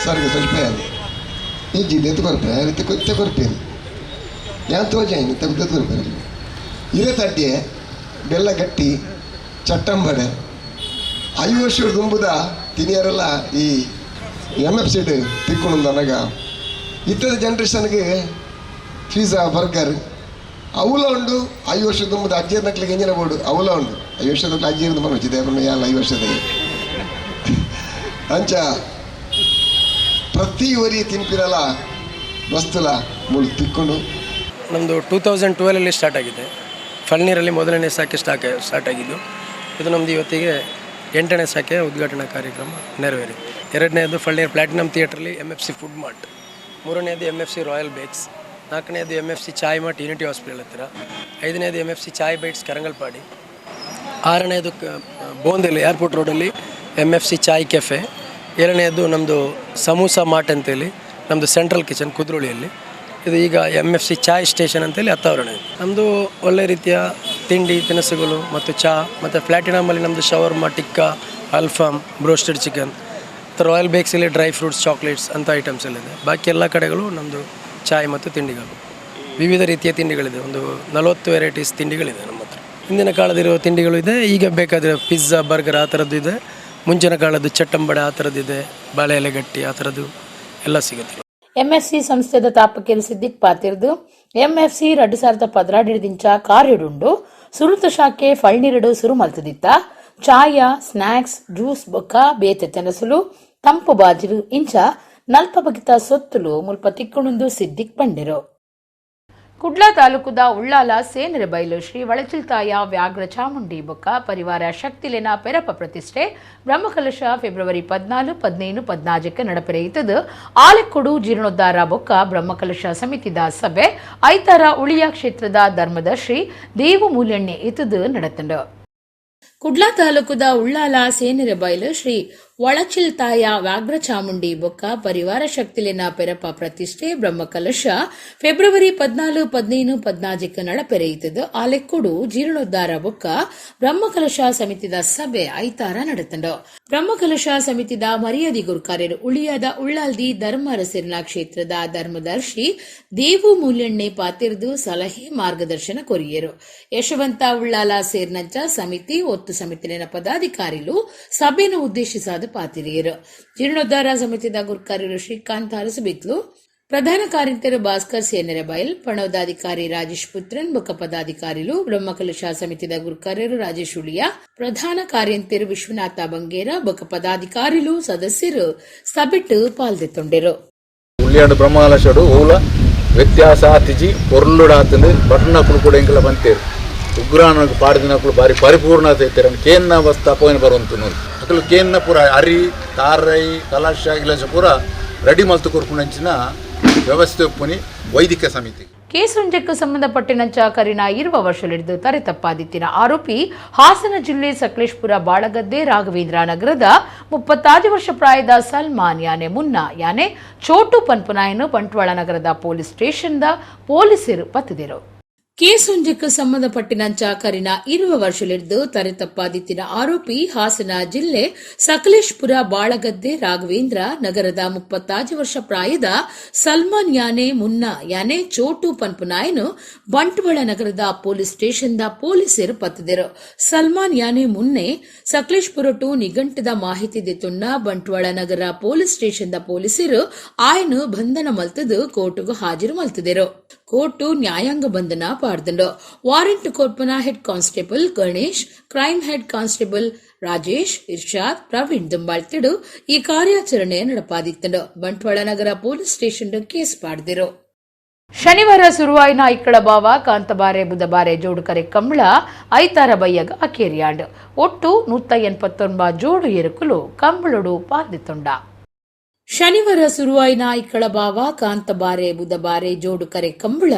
ಸರ್ಗೆ ತೊಜ್ಪೆ ಇಜ್ಜಿ ದೆತ್ತು ಕೊರ್ಪೆ ರೀತಿ ಕೊತ್ತೆ ಕೊರ್ಪೇರು. ಯಾನ್ ತೋಜಾಯಿನಿ ತೆಗ್ದು ಕೊರ್ಪೇರು. ಇರೆ ತಡ್ಡೆ, ಬೆಲ್ಲ ಗಟ್ಟಿ, ಚಟ್ಟಂಬಡೆ, 5 ವರ್ಷ ತುಂಬುದ ತಿನಿಯರೆಲ್ಲ ಈ ಎಮ್ ಎಫ್ ಸಿಡ್ ತಿಕ್ಕೊಂಡು ಅನ್ನಗ. ಇತ್ತದ ಜನ್ರೇಷನ್ಗೆ ಪಿಜ್ಜಾ, ಬರ್ಗರ್ ಅವುಲ ಉಂಡು. 5 ವರ್ಷ ತುಂಬುದ ಅಜ್ಜಿಯರ್ ನಕ್ಲಿಗೆ ಎಂಜಿನ ಬೋಡು ಅವುಲ ಉಂಡು. 5 ವರ್ಷದ ಅಜ್ಜಿಯರ್ದು ಮನೋಚಿದೆ ಯಾಲ 5 ವರ್ಷದ. ಅಂಚ ಪ್ರತಿ ವರಿ ತಿನ್ಪಿರಲ್ಲ ವಸ್ತುಲ ಮೂಲು ತಿಕ್ಕೊಂಡು. ನಮ್ಮದು 2012ರಲ್ಲಿ ಸ್ಟಾರ್ಟ್ ಆಗಿದೆ. ಫಳ್ನೀರಲ್ಲಿ ಮೊದಲನೇ ಶಾಖೆ ಸ್ಟಾಕ್ ಸ್ಟಾರ್ಟ್ ಆಗಿದ್ದು. ಇದು ನಮ್ಮದು ಇವತ್ತಿಗೆ ಎಂಟನೇ ಶಾಖೆಯ ಉದ್ಘಾಟನಾ ಕಾರ್ಯಕ್ರಮ ನೆರವೇರಿದೆ. ಎರಡನೇದು ಫಳ್ನೀರ್ ಪ್ಲಾಟಿನಮ್ ಥಿಯೇಟ್ರಲ್ಲಿ M F C food mart, ಮೂರನೇದು M F C royal bakes, ನಾಲ್ಕನೇದು M F C chai mart unity hospital ಹತ್ತಿರ, ಐದನೇದು M F C chai bytes Karangalpady, ಆರನೇದು ಬೋಂದೆಲಿ ಏರ್ಪೋರ್ಟ್ ರೋಡಲ್ಲಿ M F C chai cafe, ಏಳನೇದು ನಮ್ಮದು ಸಮೋಸ ಮಾರ್ಟ್ ಅಂತೇಳಿ ನಮ್ಮದು ಸೆಂಟ್ರಲ್ ಕಿಚನ್ ಕುದ್ರೋಳಿಯಲ್ಲಿ. ಇದು ಈಗ M F C chai station ಅಂತೇಳಿ ಹತ್ತಾವರಣೆ. ನಮ್ಮದು ಒಳ್ಳೆ ರೀತಿಯ ತಿಂಡಿ ತಿನಿಸುಗಳು ಮತ್ತು ಚಹಾ. ಮತ್ತು ಪ್ಲಾಟಿನಮಲ್ಲಿ ನಮ್ಮದು shawarma, tikka, alfaham, broasted chicken ಮತ್ತು ರಾಯಲ್ ಬೇಕ್ಸಲ್ಲಿ dry fruits, chocolates ಅಂತ ಐಟಮ್ಸ್ ಎಲ್ಲ ಇದೆ. ಬಾಕಿ ಎಲ್ಲ ಕಡೆಗಳು ನಮ್ಮದು ಚಾಯ್ ಮತ್ತು ತಿಂಡಿಗಳು, ವಿವಿಧ ರೀತಿಯ ತಿಂಡಿಗಳಿದೆ. ಒಂದು 40 ವೆರೈಟೀಸ್ ತಿಂಡಿಗಳಿದೆ ನಮ್ಮ ಹತ್ರ. ಹಿಂದಿನ ಕಾಲದಿರುವ ತಿಂಡಿಗಳು ಇದೆ. ಈಗ ಬೇಕಾದರೆ ಪಿಜ್ಜಾ, ಬರ್ಗರ್ ಆ ಥರದ್ದು ಇದೆ. ಮುಂಚಿನ ಕಾಲದ್ದು ಚಟ್ಟಂಬಡೆ ಆ ಥರದ್ದು ಇದೆ, ಬಾಳೆ ಎಲೆ ಗಟ್ಟಿ ಆ ಥರದ್ದು ಎಲ್ಲ ಸಿಗುತ್ತೆ. ಎಂಎಫ್ಸಿ ಸಂಸ್ಥೆದ ತಾಪಕೇರು ಸಿದ್ದಿಕ್ ಪಾತಿರ್ದು, ಎಂಎಫ್ಸಿ 2012ದಿಂಚ ಕಾರ್ಯಡುಂಡು. ಸುರುತ ಶಾಖೆ ಫಳ್ನೀರಡು ಸುರು ಮಲ್ತದಿತ್ತ. ಚಾಯ, ಸ್ನಾಕ್ಸ್, ಜ್ಯೂಸ್ ಬೊಕ್ಕ ಬೇತೆ ತೆನಸುಲು, ತಂಪು ಬಾಜಿಲು ಇಂಚ ನಲ್ಪ ಬಗಿತ ಸೊತ್ತುಲು ಮುಲ್ಪ ತಿಕ್ಕುಣುಂದು ಸಿದ್ದಿಕ್ ಪಂಡಿರು. ಕುಡ್ಲ ತಾಲೂಕುದ ಉಳ್ಳಾಲ ಸೇನರ ಬೈಲು ಶ್ರೀ ವಳಚಿಲ್ತಾಯ ವ್ಯಾಘ್ರ ಚಾಮುಂಡಿ ಬೊಕ್ಕ ಪರಿವಾರ ಶಕ್ತಿಲೆನ ಪೆರಪ ಪ್ರತಿಷ್ಠೆ ಬ್ರಹ್ಮಕಲಶ ಫೆಬ್ರವರಿ 14, 15, 14ಕ್ಕೆ ನಡಪೆರೆಯಿತದು, ಆಲೆಕ್ಕೊಡು ಜೀರ್ಣೋದ್ಧಾರ ಬೊಕ್ಕ ಬ್ರಹ್ಮಕಲಶ ಸಮಿತಿದ ಸಭೆ ಐತಾರ ಉಳಿಯ ಕ್ಷೇತ್ರದ ಧರ್ಮದರ್ಶಿ ದೇವು ಮೂಲ್ಯಣ್ಣೆ ಇತದು ನಡತಂಡು. ಕುಡ್ಲ ತಾಲೂಕುದ ಉಳ್ಳಾಲ ಸೇನರ ಬೈಲು ಶ್ರೀ ವಳಚಿಲ್ತಾಯ ವ್ಯಾಘ್ರ ಚಾಮುಂಡಿ ಬೊಕ್ಕ ಪರಿವಾರ ಶಕ್ತಿಲೆನ ಪೆರಪ ಪ್ರತಿಷ್ಠೆ ಬ್ರಹ್ಮಕಲಶ ಫೆಬ್ರವರಿ 14, 15, 14ಕ್ಕೆ ನಡಪೆರೆಯಿತದು, ಆಲೆಕ್ಕೊಡು ಜೀರ್ಣೋದ್ಧಾರ ಬೊಕ್ಕ ಬ್ರಹ್ಮಕಲಶ ಸಮಿತಿದ ಸಭೆ ಐತಾರ ನಡೆತಂಡು. ಬ್ರಹ್ಮಕಲಶ ಸಮಿತಿದ ಮರ್ಯಾದಿ ಗುರುಕಾರ್ಯರು ಉಳಿಯಾದ ಉಳ್ಳಾಲ್ದಿ ಧರ್ಮರಸಿರ್ನ ಕ್ಷೇತ್ರದ ಧರ್ಮದರ್ಶಿ ದೇವು ಮೂಲ್ಯಣ್ಣೆ ಪಾತಿರ್ದು ಸಲಹೆ ಮಾರ್ಗದರ್ಶನ ಕೊರಿಯರು. ಯಶವಂತ ಉಳ್ಳಾಲ ಸೇರ್ನಂಚ ಸಮಿತಿ ಒತ್ತು ಸಮಿತಿನ ಪದಾಧಿಕಾರಿಲು ಸಭೆಯನ್ನು ಉದ್ದೇಶಿಸಾದ ಪಾತಿರಿಯರು. ಜೀರ್ಣೋದ್ಧಾರ ಸಮಿತಿದ ಗುರುಕಾರ್ಯರು ಶ್ರೀಕಾಂತ್ ಅರಸಬಿತ್ಲು, ಪ್ರಧಾನ ಕಾರ್ಯಂತರು ಭಾಸ್ಕರ್ ಸೇನರಬೈಲ್, ಪಣೋದಾಧಿಕಾರಿ ರಾಜೇಶ್ ಪುತ್ರನ್ ಬೊಕ್ಕ ಪದಾಧಿಕಾರಿಲು, ಬ್ರಹ್ಮಕಲಶ ಸಮಿತಿದ ಗುರುಕಾರ್ಯರು ರಾಜೇಶ್ ಉಳಿಯ, ಪ್ರಧಾನ ಕಾರ್ಯಂತರು ವಿಶ್ವನಾಥ ಬಂಗೇರ ಬೊಕ್ಕ ಪದಾಧಿಕಾರಿಲು, ಸದಸ್ಯರು ಸಭೆಟ್ಟು ಪಾಲ್ದೆತ್ತೊಂಡೆರು. ಉಳ್ಳಿಯಾಡು ಬ್ರಹ್ಮಕಲಶಡು ಓಲ ವ್ಯತ್ಯಾಸ ಆತಿಜಿ, ಪೊರ್ಲುಡು ಆತಂದು ಬಟನಕುಲು ಕೂಡ ಎಂಕಲ ಬಂತೇರು. ಉಗ್ರಾಣ ಪಾಡ್ದಿನಕುಲು ಬಾರಿ ಪರಿಪೂರ್ಣ ಆತೈತೆರ್. ಕೇನ್ನ ವಸ್ತು ಅಪೋಯಿನ ಬರುವಂತು ಅಕಲು ಕೇನ್ನ ಪೂರ ಅರಿ, ತಾರೈ, ಕಲಶ ಗಿಲಶ ಪೂರ ರೆಡಿ ಮಲ್ತು ಕೊರ್ಪುನಂಚಿನ ವ್ಯವಸ್ಥೆ ಉಪ್ಪುನಿ ವೈದಿಕ ಸಮಿತಿ. ಕೇಸುಂಜಕ್ಕೆ ಸಂಬಂಧಪಟ್ಟಿನಂಚ ಕರಿನ 20 ವರ್ಷಲಿಡಿದು ತರೆ ತಪ್ಪಾದಿತ್ತಿನ ಆರೋಪಿ ಹಾಸನ ಜಿಲ್ಲೆ ಸಕಲೇಶ್ಪುರ ಬಾಳಗದ್ದೆ ರಾಘವೇಂದ್ರ ನಗರದ 36 ವರ್ಷ ಪ್ರಾಯದ ಸಲ್ಮಾನ್ ಯಾನೆ ಮುನ್ನಾ ಯಾನೆ ಚೋಟು ಪನ್ಪುನಾಯನು ಬಂಟ್ವಾಳ ನಗರದ ಪೊಲೀಸ್ ಸ್ಟೇಷನ್ದ ಪೊಲೀಸರು ಪತ್ತಿದರು. ಕೇಸೊಂಜಕ್ಕೆ ಸಂಬಂಧಪಟ್ಟಿನಂಚ ಕರಿನ 20 ವರ್ಷಲಿಡಿದು ತರೆ ತಪ್ಪಾದಿತ್ತಿನ ಆರೋಪಿ ಹಾಸನ ಜಿಲ್ಲೆ ಸಕಲೇಶ್ಪುರ ಬಾಳಗದ್ದೆ ರಾಘವೇಂದ್ರ ನಗರದ 36 ವರ್ಷ ಪ್ರಾಯದ ಸಲ್ಮಾನ್ ಯಾನೆ ಮುನ್ನಾ ಯಾನೆ ಚೋಟು ಪನ್ಪುನಾಯನು ಬಂಟ್ವಾಳ ನಗರದ ಪೊಲೀಸ್ ಸ್ಟೇಷನ್ದ ಪೊಲೀಸರು ಪತ್ತಿದರು. ಸಲ್ಮಾನ್ ಯಾನೆ ಮುನ್ನೆ ಸಕಲೇಶ್ಪುರ ಟು ನಿಘಂಟದ ಮಾಹಿತಿ ದೆತ್ತುಣ್ಣ ಬಂಟ್ವಾಳ ನಗರ ಪೊಲೀಸ್ ಸ್ಟೇಷನ್ದ ಪೊಲೀಸರು ಆಯನು ಬಂಧನ ಮಲ್ತದು ಕೋರ್ಟುಗು ಹಾಜರು ಮಲ್ತದಿರು. Court ನ್ಯಾಯಾಂಗ ಬಂಧನ ಪಾಡ್ದಂಡು. ವಾರೆಂಟ್ ಕೊರ್ಪನ head constable Ganesh, crime head constable Rajesh, Irshad, Praveen ದುಂಬಾಳ್ತಿಡು ಈ ಕಾರ್ಯಾಚರಣೆ ನಡಪಾದಿತ್ತಂಡು. ಬಂಟ್ವಾಳ ನಗರ police station case ಪಾಡ್ದಿರು. ಶನಿವಾರ ಸುರುವಾಯಿನ ಐಕ್ಕಳ ಬಾವ ಕಾಂತಬಾರೆ ಬುಧಬಾರೆ ಜೋಡುಕರೆ ಕಂಬಳ ಐತಾರ ಬಯ್ಯಗ ಅಕೇರಿಯಾಂಡ್. ಒಟ್ಟು 189 ಜೋಡು ಎರುಕುಲು ಕಂಬಳೊಡು ಪಾಲ್ದಿತ್ತುಂಡ. ಶನಿವಾರ ಸುರುವಾಯಿನ ಐಕ್ಕಳ ಬಾವ ಕಾಂತಬಾರೆ ಬುಧಬಾರೆ ಜೋಡುಕರೆ ಕಂಬಳ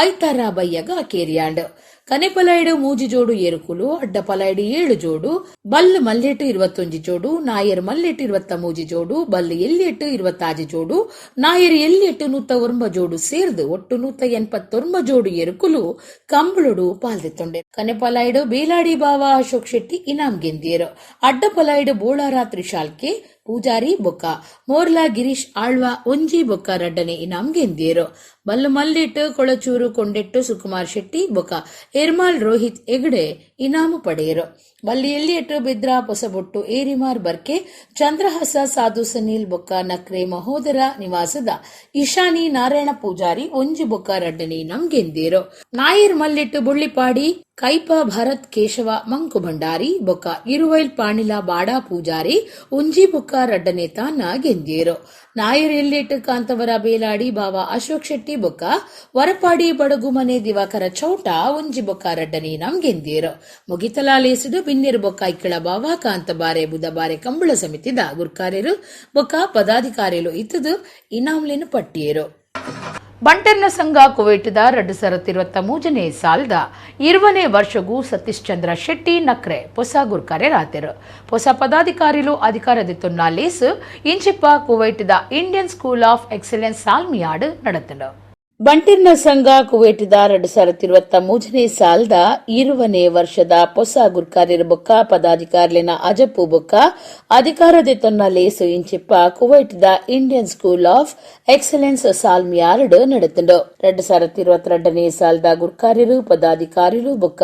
ಐತಾರ ಬಯ್ಯಗ ಅಕೇರಿಯಾಂಡ್. ಕನೆಪಲೈಡು 3 ಜೋಡು ಎರುಕುಲು, ಅಡ್ಡಪಲೈಡು 7 ಜೋಡು, ಬಲ್ಲು ಮಲ್ಲೆಟ್ಟು 21 ಜೋಡು, ನಾಯರ್ ಮಲ್ಲೆಟ್ಟು 23 ಜೋಡು, ಬಲ್ಲು ಎಲ್ಲಿಟ್ಟು 26 ಜೋಡು, ನಾಯರ್ ಎಲ್ಲಿಟ್ಟು 109 ಜೋಡು ಸೇರ್ದು ಒಟ್ಟು 189 ಜೋಡು ಎರುಕುಲು ಕಂಬಳೊಡು ಪಾಲ್ದಿತ್ತುಂಡೆ. ಕನೆಪಲೈಡು ಬೇಲಾಡಿ ಬಾವ ಅಶೋಕ್ ಶೆಟ್ಟಿ ಇನಾಮ್ ಗೆಂದಿಯರು. ಅಡ್ಡಪಲೈಡು ಬೋಳಾರ ತ್ರಿಶಾಲ್ಕೆ ಪೂಜಾರಿ ಬೊಕ್ಕ ಮೋರ್ಲಾ ಗಿರೀಶ್ ಆಳ್ವ ಒಂಜಿ ಬೊಕ್ಕ ರಡ್ಡನೆ ಇನಾಮ್ ಗೆಂದಿಯರು. ಬಲ್ಲು ಮಲ್ಲಿಟ್ಟು ಕೊಳಚೂರು ಕೊಂಡೆಟ್ಟು ಸುಕುಮಾರ್ ಶೆಟ್ಟಿ ಬೊಕ್ಕ ಎರ್ಮಾಲ್ ರೋಹಿತ್ ಹೆಗ್ಡೆ ಇನಾಮು ಪಡೆಯರು. ಬಲ್ಲಿ ಎಲ್ಲಿಯಟ್ಟು ಬಿದ್ರಾ ಪೊಸಬೊಟ್ಟು ಏರಿಮಾರ್ ಬರ್ಕೆ ಚಂದ್ರಹಾಸ ಸಾಧು ಸನೀಲ್ ಬೊಕ್ಕ ನಕ್ರೆ ಮಹೋದರ ನಿವಾಸದ ಇಶಾನಿ ನಾರಾಯಣ ಪೂಜಾರಿ ಒಂಜಿ ಬೊಕ್ಕ ರಡ್ಡನೆ ಇನಾಮ್ ಗೆಂದಿಯರು. ನಾಯರ್ ಮಲ್ಲಿಟ್ಟು ಬುಳ್ಳಿಪಾಡಿ ಕೈಪ ಭರತ್ ಕೇಶವ ಮಂಕು ಭಂಡಾರಿ ಬೊಕ್ಕ ಇರುವೈಲ್ ಪಾಣಿಲ ಬಾಡಾ ಪೂಜಾರಿ ಒಂಜಿ ಬೊಕ್ಕ ರಡ್ಡನೆ ತಾನ ಗೆಂದಿಯರು. ನಾಯರ್ ಎಲ್ಲಿಟ್ಟು ಕಾಂತವರ ಬೇಲಾಡಿ ಬಾವ ಅಶೋಕ್ ಶೆಟ್ಟಿ ಬೊಕ್ಕ ವರಪಾಡಿ ಬಡಗುಮನೆ ದಿವಾಕರ ಚೌಟ ಒಂಜಿ ಬೊಕ್ಕ ರಡ್ಡನೆ ಇನಾಮ್ ಗೆಂದಿಯರು. ಮುಗಿತಲಾಲೇಸಿಡು ಬಿನ್ನಿರು ಬೊಕ್ಕ ಐಕ್ಕಳ ಬಾವ ಕಾಂತಬಾರೆ ಬುಧಬಾರೆ ಕಂಬಳ ಸಮಿತಿದ ಗುರ್ಕಾರ್ಯರು ಬೊಕ್ಕ ಪದಾಧಿಕಾರಿಲು ಇತ್ತದು ಇನಾಮ್ಲೇನು ಪಟ್ಟಿಯರು. ಬಂಟರ್ನ ಸಂಘ ಕುವೈಟ್ದ 2023ನೇ ಸಾಲದ 20ನೇ ವರ್ಷಗೂ ಸತೀಶ್ ಚಂದ್ರ ಶೆಟ್ಟಿ ನಕ್ರೆ ಹೊಸ ಗುರ್ಕಾರ್ಯರಾತೆರು. ಹೊಸ ಪದಾಧಿಕಾರಿಲು ಅಧಿಕಾರದಿತ್ತುನ್ನ ಲೇಸ್ ಇಂಚಿಪ್ಪ ಕುವೈಟ್ದ Indian school of excellence ಸಾಲ್ಮಿಯಾಡ್ ನಡೆತನು. ಬಂಟಿರ್ನ ಸಂಘ ಕುವೈಟ್ದ 2023ನೇ ಸಾಲದ 20ನೇ ವರ್ಷದ ಹೊಸ ಗುರ್ಕಾರ್ಯರ ಬೊಕ್ಕ ಪದಾಧಿಕಾರಿಲಿನ ಅಜಪ್ಪು ಬೊಕ್ಕ ಅಧಿಕಾರದಿತ್ತೊನ್ನ ಲೇಸು ಇಂಚಿಪ್ಪ ಕುವೈಟ್ದ Indian school of excellence ಸಾಲ್ಮಿಯಾರ್ಡ್ ನಡೆತುಂಡು. 2022ನೇ ಸಾಲದ ಗುರ್ಕಾರ್ಯರು ಪದಾಧಿಕಾರಿಲು ಬೊಕ್ಕ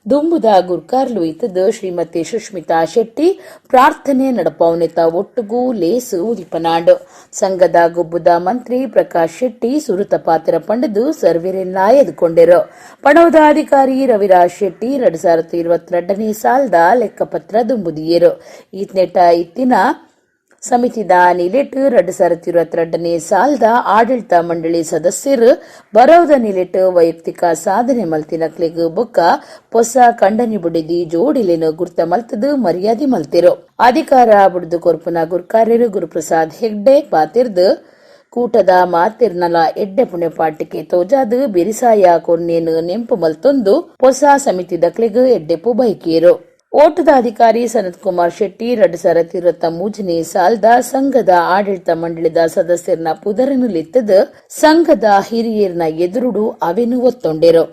ದುಂಬುದ ಗುರ್ಕಾರ್ಲು ಇತ್ತದು ಶ್ರೀಮತಿ ಸುಷ್ಮಿತಾ ಶೆಟ್ಟಿ ಪ್ರಾರ್ಥನೆ ನಡಪಾವನೆತ ಒಟ್ಟುಗೂ ಲೇಸು ಉದಿಪನಾಂಡು. ಸಂಘದ ಗುಬ್ಬುದ ಮಂತ್ರಿ ಪ್ರಕಾಶ್ ಶೆಟ್ಟಿ ಸುರುತ ಪಾತ್ರ ಪಂಡದು ಸರ್ವಿರೆಲ್ಲ ಎದುಕೊಂಡಿರು. ಪಣವದ ಅಧಿಕಾರಿ ರವಿರಾಜ್ ಶೆಟ್ಟಿ 2022ನೇ ಸಾಲದ ಲೆಕ್ಕಪತ್ರ ದುಂಬುದಿಯರು. ಈತ್ನೆಟ ಇತ್ತಿನ ಸಮಿತಿದ ನಿಲೆಟ್ 2022ನೇ ಸಾಲದ ಆಡಳಿತ ಮಂಡಳಿ ಸದಸ್ಯರು ಬರೋದ ನಿಲೆಟ್ ವೈಯಕ್ತಿಕ ಸಾಧನೆ ಮಲ್ತಿನಕ್ಲೆಗ್ ಬೊಕ್ಕ ಪೊಸ ಕಂಡನಿ ಬುಡಿದಿ ಜೋಡಿಲೇನು ಗುರ್ತ ಮಲ್ತದು ಮರ್ಯಾದೆ ಮಲ್ತಿರು. ಅಧಿಕಾರ ಬುಡ್ದು ಕೊರ್ಪುನ ಗುರ್ಕಾರ್ಯರು ಗುರುಪ್ರಸಾದ್ ಹೆಗ್ಡೆ ಪಾತಿರ್ದು ಕೂಟದ ಮಾತಿರ್ನಲ ಎಡ್ಡೆ ಪುಣೆಪಾಟಿಕೆ ತೋಜಾದು ಬಿರಿಸಾಯ ಕೊನ್ನೇನು ನೆಂಪು ಮಲ್ತೊಂದು ಹೊಸ ಸಮಿತಿ ದಕ್ಲೆಗ್ ಎಡ್ಡೆಪು ಬೈಕೇರು. ಓಟದ ಅಧಿಕಾರಿ ಸನತ್ ಕುಮಾರ್ ಶೆಟ್ಟಿ 2023ನೇ ಸಾಲದ ಸಂಘದ ಆಡಳಿತ ಮಂಡಳಿದ ಸದಸ್ಯರನ್ನ ಪುದರನು ಲಿತ್ತದ ಸಂಘದ ಹಿರಿಯರ್ನ ಎದುರುಡು ಅವೆನು ಒತ್ತೊಂಡಿರು.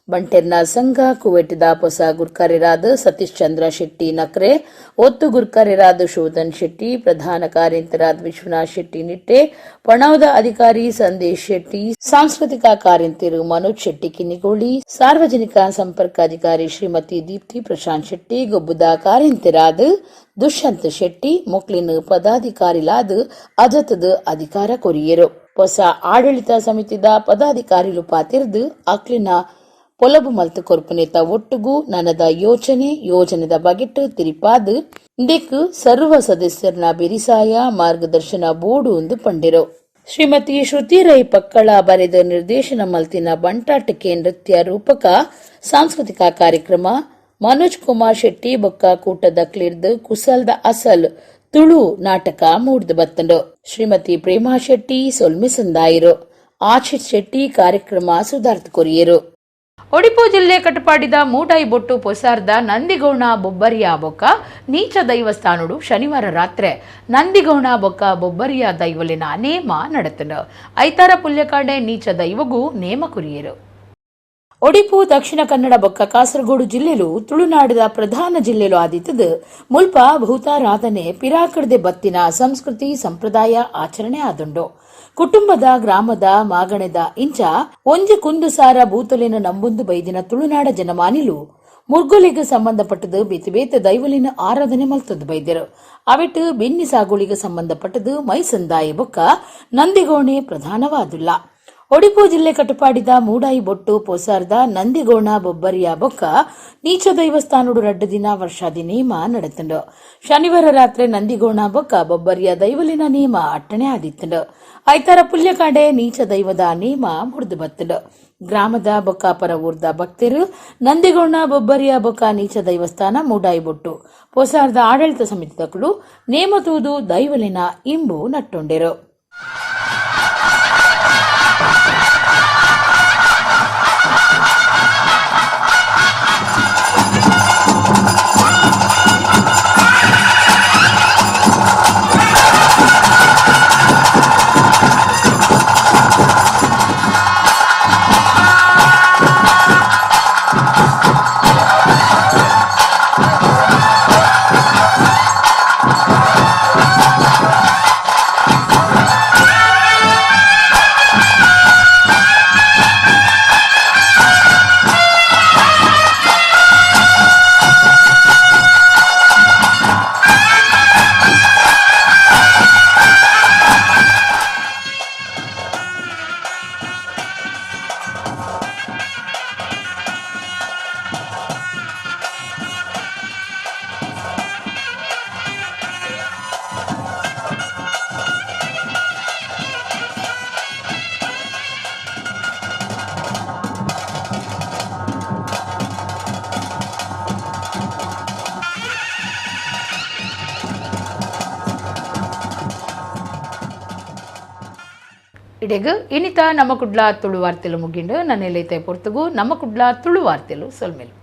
ಬಂಟೆರ್ನ ಸಂಘ ಕುವೈಟ್ದ ಹೊಸ ಗುರ್ಕಾರ್ಯರಾದ ಸತೀಶ್ ಚಂದ್ರ ಶೆಟ್ಟಿ ನಕ್ರೆ, ಒತ್ತು ಗುರ್ಕಾರ್ಯರಾದ ಶೋಧನ್ ಶೆಟ್ಟಿ, ಪ್ರಧಾನ ಕಾರ್ಯಂತರಾದ ವಿಶ್ವನಾಥ್ ಶೆಟ್ಟಿ ನಿಟ್ಟೆ, ಪಣವದ ಅಧಿಕಾರಿ ಸಂದೇಶ್ ಶೆಟ್ಟಿ, ಸಾಂಸ್ಕೃತಿಕ ಕಾರ್ಯಂತರು ಮನೋಜ್ ಶೆಟ್ಟಿ ಕಿನ್ನಿಗೋಳಿ, ಸಾರ್ವಜನಿಕ ಸಂಪರ್ಕಾಧಿಕಾರಿ ಶ್ರೀಮತಿ ದೀಪ್ತಿ ಪ್ರಶಾಂತ್ ಶೆಟ್ಟಿ, ಗೊಬ್ಬುದ ಕಾರ್ಯಂತರಾದ ದುಷ್ಯಂತ್ ಶೆಟ್ಟಿ ಮೊಕ್ಲಿನ ಪದಾಧಿಕಾರಿಲಾದ ಅಜತದ ಅಧಿಕಾರ ಕೊರಿಯರು. ಹೊಸ ಆಡಳಿತ ಸಮಿತಿದ ಪದಾಧಿಕಾರಿಲು ಪಾತಿರ್ದು ಅಕ್ಲಿನ ಪೊಲಬು ಮಲ್ತು ಕೊರ್ಪುನೇತ ಒಟ್ಟುಗೂ ನನದ ಯೋಚನೆ ಯೋಜನೆದ ಬಗೆಟ್ ತಿರಿಪಾದ್ ಇಂದೆಕ್ ಸರ್ವ ಸದಸ್ಯರ್ನ ಬಿರಿಸಾಯ ಮಾರ್ಗದರ್ಶನ ಬೋರ್ಡು ಒಂದು ಪಂಡಿರು. ಶ್ರೀಮತಿ ಶ್ರುತಿ ರೈ ಪಕ್ಕಳ ಬರೆದ ನಿರ್ದೇಶನ ಮಲ್ತಿನ ಬಂಟಾಟಕ್ಕೆ ನೃತ್ಯ ರೂಪಕ ಸಾಂಸ್ಕೃತಿಕ ಕಾರ್ಯಕ್ರಮ ಮನೋಜ್ ಕುಮಾರ್ ಶೆಟ್ಟಿ ಬೊಕ್ಕ ಕೂಟದ ಕ್ಲಿರ್ದ್ ಕುಸಲ್ದ ಅಸಲ್ ತುಳು ನಾಟಕ ಮೂಡ್ದು ಬತ್ತಂಡು. ಶ್ರೀಮತಿ ಪ್ರೇಮಾ ಶೆಟ್ಟಿ ಸೊಲ್ಮೆ ಸಂದಾಯಿರು. ಆಶಿತ್ ಶೆಟ್ಟಿ ಕಾರ್ಯಕ್ರಮ ಸುಧಾರ್ತ್ ಕೊರಿಯರು. ಒಡಿಪು ಜಿಲ್ಲೆ ಕಟಪಾಡಿದ ಮೂಡಾಯಿ ಬೊಟ್ಟು ಪೊಸಾರ್ದ ನಂದಿಗೌಣ ಬೊಬ್ಬರಿಯ ಬೊಕ್ಕ ನೀಚ ದೈವಸ್ಥಾನಡು ಶನಿವಾರ ರಾತ್ರಿ ನಂದಿಗೌಣ ಬೊಕ್ಕ ಬೊಬ್ಬರಿಯ ದೈವಲಿನ ನೇಮ ನಡೆತನು. ಐತಾರ ಪುಲ್ಯಕಾಂಡೆ ನೀಚ ದೈವಗೂ ನೇಮ ಕುರಿಯರು. ಒಡಿಪು ದಕ್ಷಿಣ ಕನ್ನಡ ಬೊಕ್ಕ ಕಾಸರಗೋಡು ಜಿಲ್ಲೆಲು ತುಳುನಾಡಿದ ಪ್ರಧಾನ ಜಿಲ್ಲೆಲು ಆದಿತ್ತದು ಮುಲ್ಪ ಭೂತಾರಾಧನೆ ಪಿರಾಕಡದೆ ಬತ್ತಿನ ಸಂಸ್ಕೃತಿ ಸಂಪ್ರದಾಯ ಆಚರಣೆ ಆದುಂಡು. ಕುಟುಂಬದ ಗ್ರಾಮದ ಮಾಗಣೆದ ಇಂಚ ಒಂಜಿ ಕುಂದು ಸಾರ ಭೂತೊಲಿನ ನಂಬುಂದು ಬೈದಿನ ತುಳುನಾಡ ಜನಮಾನಿಲು ಮುರ್ಗೊಲಿಗೆ ಸಂಬಂಧಪಟ್ಟದು ಬೇತೆ ಬೇತೆ ದೈವಲಿನ ಆರಾಧನೆ ಮಲ್ತದ್ದು ಬೈದರು. ಅವಿಟ್ಟು ಬೆನ್ನಿ ಸಾಗುಳಿಗೆ ಸಂಬಂಧಪಟ್ಟದು ಮೈಸಂದಾಯಿ ಬೊಕ್ಕ ನಂದಿಗೋಣೆ ಪ್ರಧಾನವಾದುಲ್ಲ. ಒಡಿಪು ಜಿಲ್ಲೆ ಕಟಪಾಡಿದ ಮೂಡಾಯಿ ಬೊಟ್ಟು ಪೊಸಾರ್ದ ನಂದಿಗೋಣ ಬೊಬ್ಬರಿಯ ಬೊಕ್ಕ ನೀಚ ದೈವಸ್ಥಾನಡು ರಡ್ಡು ದಿನ ವರ್ಷಾದಿ ನೇಮ ನಡೆತುಂಡು. ಶನಿವಾರ ರಾತ್ರಿ ನಂದಿಗೋಣ ಬೊಕ್ಕ ಬೊಬ್ಬರಿಯ ದೈವಲಿನ ನೇಮ ಅಟ್ಟಣೆ ಆದಿತ್ತುಂಡು. ಐತಾರ ಪುಲ್ಯಕಾಂಡೆ ನೀಚ ದೈವದ ನೇಮ ಮುರಿದು ಬತ್ತುಂಡು. ಗ್ರಾಮದ ಬೊಕ್ಕ ಊರ್ದ ಭಕ್ತರು ನಂದಿಗೋಣ ಬೊಬ್ಬರಿಯ ಬೊಕ್ಕ ನೀಚ ದೈವಸ್ಥಾನ ಮೂಡಾಯಿ ಬೊಟ್ಟು ಪೊಸಾರ್ದ ಆಡಳಿತ ಸಮಿತಿದಕುಲು ನೇಮ ತೂದು ದೈವಲಿನ ಇಂಬು ನಟ್ಟೊಂಡೆರು. ಇಡೆಗ್ ಇನಿತ ನಮ್ಮ ಕುಡ್ಲ ತುಳು ವಾರ್ತೆಲು ಮುಗಿಂಡು. ನನ್ನ ಎಲೈತೆ ಪೊರ್ತುಗು ನಮ್ಮ ಕುಡ್ಲ ತುಳು ವಾರ್ತೆಲು ಸೊಲ್ಮೆಲು.